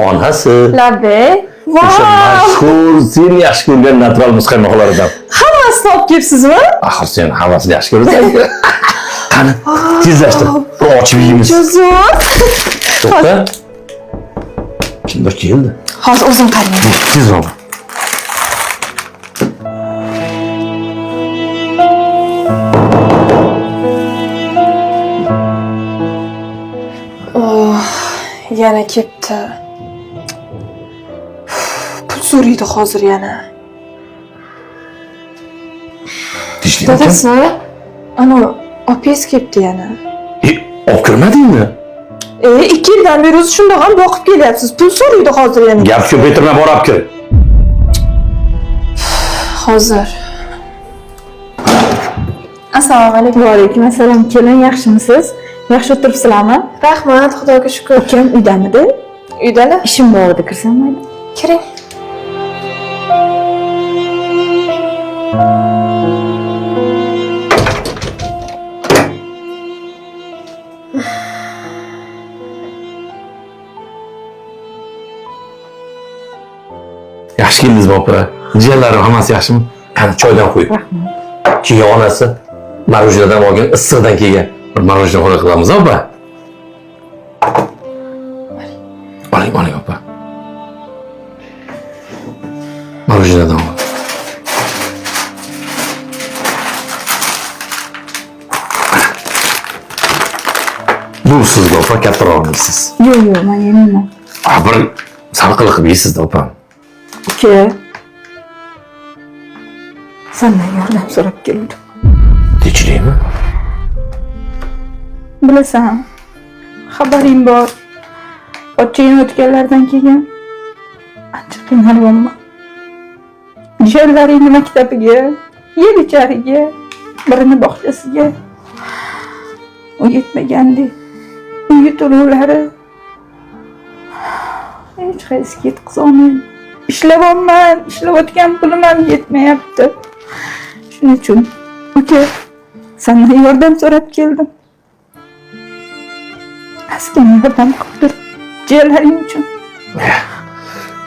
Onasi. Labbay. O'sha Vau! mashhur sen yaxshi ko'rgan natural muzqaymoqlaridan. Hammasini olib kelibsizmi? Axir sen hammasini yaxshi ko'rasan. Qani, tezlashtir. Bir ochib yeymiz. Zo'r. To'xta. Kimdir keldi. Hozir o'zim qarayman. Tezroq. Oh, yana kelibdi. Pul so'raydi hozir yana. Tinchlikmi? Dadasi, ana opangiz kelibdi yana. E, olib kirmadingmi? E, 2 yildan beri o'zi shundoq ham boqib kelyapsiz. Pul so'raydi hozir yana. Gap ko'paytirma, bor olib kir. Hozir. Assalomu alaykum. Va alaykum assalom. Kelin, yaxshimisiz? Yaxshi o'tiribsizlarmi? Rahmat, Xudoga shukr. Ukam uydamidi? Uydalar? Ishim bor edi, kirsam mayli. Kiring. Yaxshi keldingizmi, opa? Jiyanlarim hammasi yaxshimi? Qani, choydan qo'y. Rahmat. Keyin onasi marojnadan olgan, issiqdan kelgan. Bir marojna xo'rak qilamiz, opa. Oling, oling, opa. Marojnadan ol. Bu sizga, opa, kattarog'ini siz. Yo'q, yo'q, men yemayman. A, bir salqin qilib yeysiz opa. Uka. Sendan yordam so'rab keldim. Tinchlikmi? Bilasan, xabaring bor. Pochchang o'tganlardan keyin ancha qiynalyapman. Jiyanlaringni maktabiga, yeb ichariga, birini bog'chasiga. U yetmagandek uyi to'lovlari hech qaysiga yetkazolmayman. Ishlayapman, ishlayotgan pulim ham yetmayapti. Shuning uchun uka, sendan yordam so'rab keldim. Ozgina yordam qilib tur jiyanlaring uchun.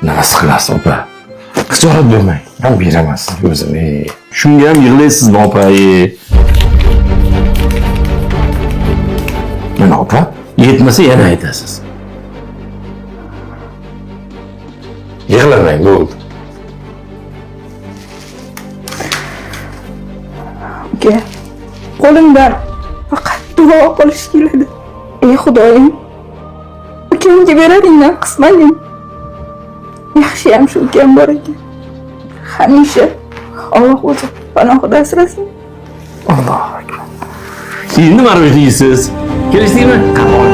Nimasi qilasiz, opa? Xijolat bo'lmang. Men beraman sizga o'zim. E. Shunga ham yig'laysizmi, opa? E. Mana opa, yetmasa yana aytasiz. Yig'lamang, bo'ldi. Uka, qo'limdan faqat duo qilish keladi. Ey Xudoyim, ukamga beraringdan qismagin. Yaxshiyam shu ukam bor ekan. Hamisha Alloh o'zi panohida asrasin. Allohu akbar. Endi marojna yeysiz. Kelishdikmi? Qani, ol.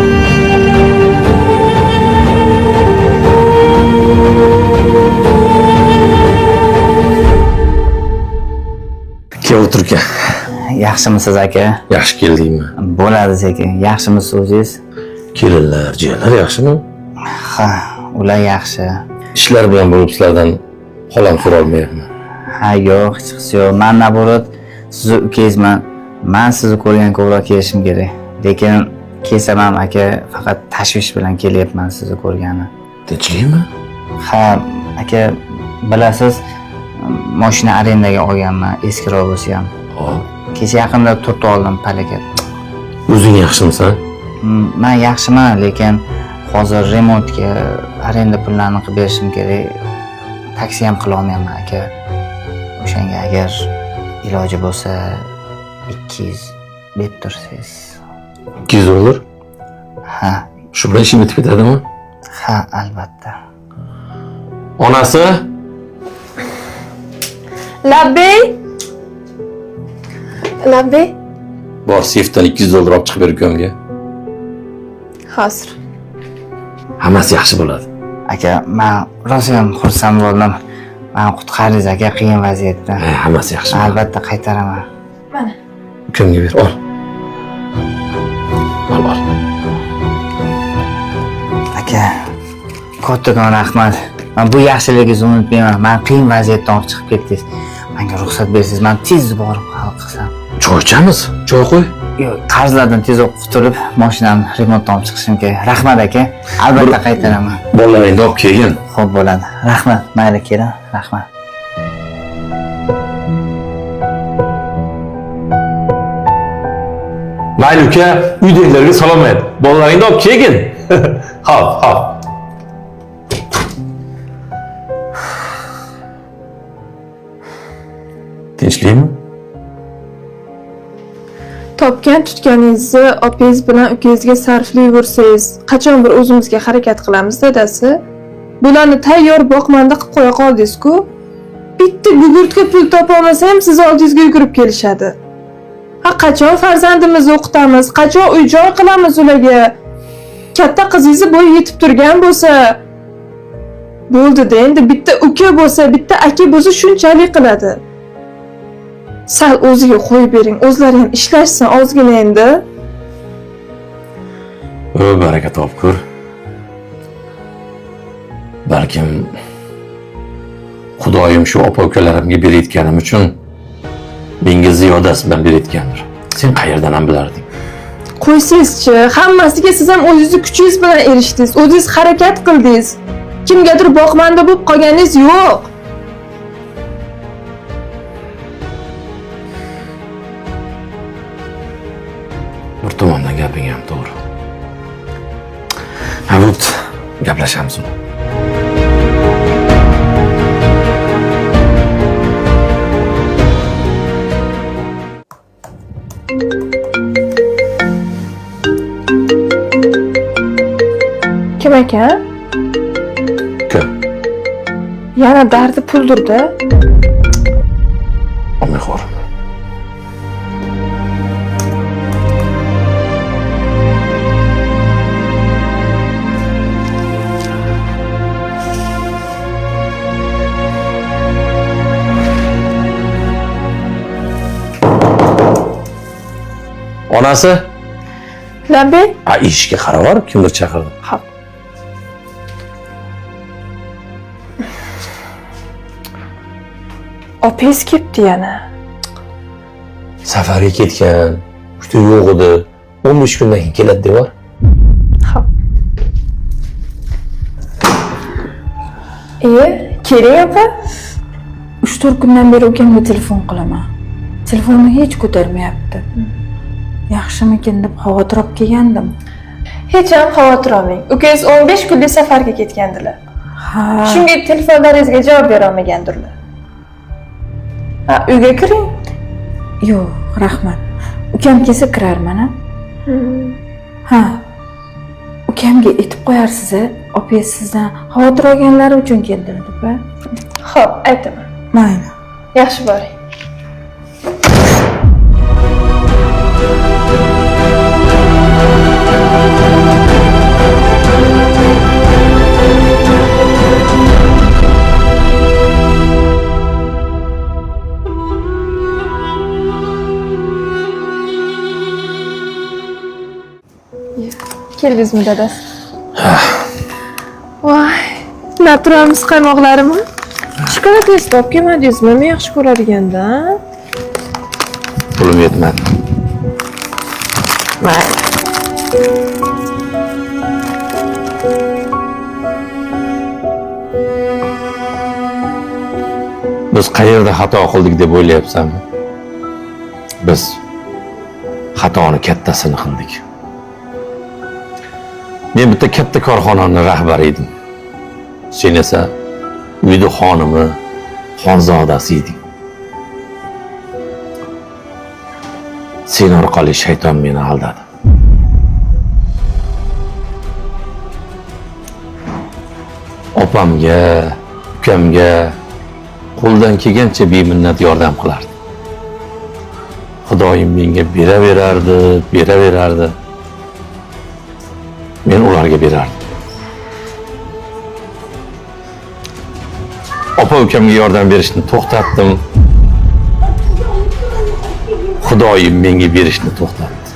Kel o'tir uka. Yaxshimisiz aka? Yaxshi keldingmi? Bo'ladi sekin. Yaxshimisiz o'zingiz? Kelinlar, jiyanlar yaxshimi? Ha, ular yaxshi. Ishlar bilan bo'lib sizlardan xolam so'rolmayapman. Ha, yo'q, hech qisi yo'q. Men naborot sizni ukangizman. Men sizni ko'rgan ko'proq kelishim kerak. Lekin kelsam ham aka faqat tashvish bilan kelyapman sizni ko'rgani. Tinchlikmi? Ha, aka bilasiz, mashina arendaga olganman, eskiroq bo'lsa ham. Hop. Kecha yaqinda turtib oldim palakat. O'zing yaxshimisan? Men yaxshiman, lekin hozir remontga arenda pullarini qilib berishim kerak. Taksi ham qila olmayapman aka. O'shanga agar iloji bo'lsa 200 berib tursangiz. 200 dollar. Ha, Shu bilan ishing bitib ketadimi? ha, albatta. Onasi, Labbay. Labbay. bor seyfdan 200 dollar olib chiqib ber ukamga. Hozir. Hammasi yaxshi bo'ladi. Aka, men rosa ham xursand bo'ldim. Meni qutqardingiz aka qiyin vaziyatda. Ha, hammasi yaxshi bo'ladi. Albatta qaytaraman. Mana. Ukamga ber, ol. Ol, ol. Aka, kattakon rahmat. Men bu yaxshiligingizni unutmayman. Men qiyin vaziyatdan olib chiqib ketdingiz. Menga ruxsat bersangiz, men tez borib hal qilsam. Choy ichamiz? Choy qo'y. Yo'q, qarzlardan tezroq qutulib, mashinamni remontdan olib chiqishim kerak. Rahmat aka, albatta qaytaraman. Bolalaringni olib kelgin. Xo'p bo'ladi. Rahmat, mayli kelin, rahmat. Mayli uka, uydagilarga salom ayt. Bolalaringni olib kelgin. Hop, hop. Tinchlikmi? Topgan tutganingizni opangiz bilan ukangizga sarflayversangiz, qachon bir o'zimizga harakat qilamiz dadasi? Bularni tayyor boqmanda qilib qo'ya qoldingiz-ku. Bitta gugurtga pul topa olmasa ham siz oldingizga yugurib kelishadi. Ha, qachon farzandimizni o'qitamiz, qachon uy-joy qilamiz ularga? Katta qizingizni bo'yi yetib turgan bo'lsa, bo'ldi-da, endi bitta uka bo'lsa, bitta aka bo'lsa shunchalik qiladi. Sal o'ziga qo'yib bering, o'zlari ham ishlashsin ozgina endi. O, baraka topkur. Balkim Xudoyim shu opa ukalarimga berayotganim uchun menga ziyodasi bilan berayotgandir. Sen qayerdan ham bilarding? Qo'ysangizchi, hammasiga siz ham o'zingizni kuchingiz bilan erishdingiz, o'zingiz harakat qildingiz. Kimgadir boqmanda bo'lib qolganingiz yo'q. Bir tomondan gaping ham to'g'ri. Ha, bo'pti. Gaplashamiz uni. Kim ekan? Kim? Yana dardi puldirda. Omixor. Onasi? Labbay? Ha, eshikka qarab bor, kimdir chaqirdi. Hop. Opangiz kelibdi yana. Safarga ketgan, uyda yo'q edi. 15 kundan keyin keladi deb bor. Hop. Keling opa. 3-4 kundan beri ukamga telefon qilaman. Telefonni hech ko'tarmayapti. Yaxshimikin deb xavotir olib kelgandim. Hech ham xavotir olmang. Ukangiz 15 kunlik safarga ketgandilar. Ha. Shunga telefonlaringizga javob bera olmagandirlar. Ha, uyga kiring. Yo'q, rahmat. Ukam kelsa kirarman, a? Ha. Ukamga aytib qo'yarsiz-a, opangiz sizdan xavotir olganlari uchun keldilar deb, a? Xo'p, aytaman. Mayli. Yaxshi boring. Keldingizmi dadasi? Voy, natural muzqaymoqlarimi? Shokolad esa olib kelmadingizmi? Men yaxshi ko'radiganda. Pulim yetmadi. Mayli. Biz qayerda xato qildik deb o'ylayapsanmi? Biz xatoni kattasini qildik. Men bitta katta korxonaning rahbari edim. Sen esa uyda xonimi, xonzodasi eding. Sen orqali shayton meni aldadi. Opamga, ukamga qo'ldan kelgancha beminnat yordam qilardi. Xudoyim menga beraverardi, beraverardi. Men ularga berardim. Opa ukamga yordam berishni to'xtatdim. Xudoyim menga berishni to'xtatdi.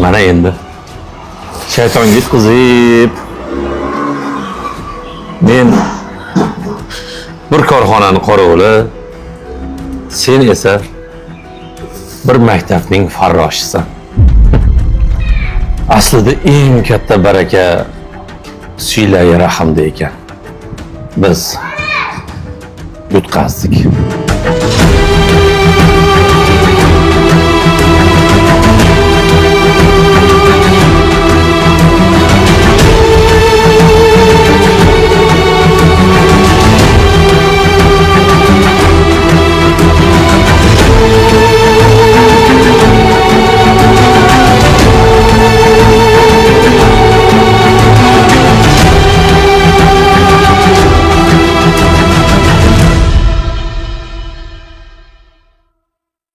Mana endi shaytonga yutqizib men bir korxonani qorovuli, sen esa Bir maktabning farroshisan. Aslida eng katta baraka siylai rahmda ekan. Biz yutqazdik.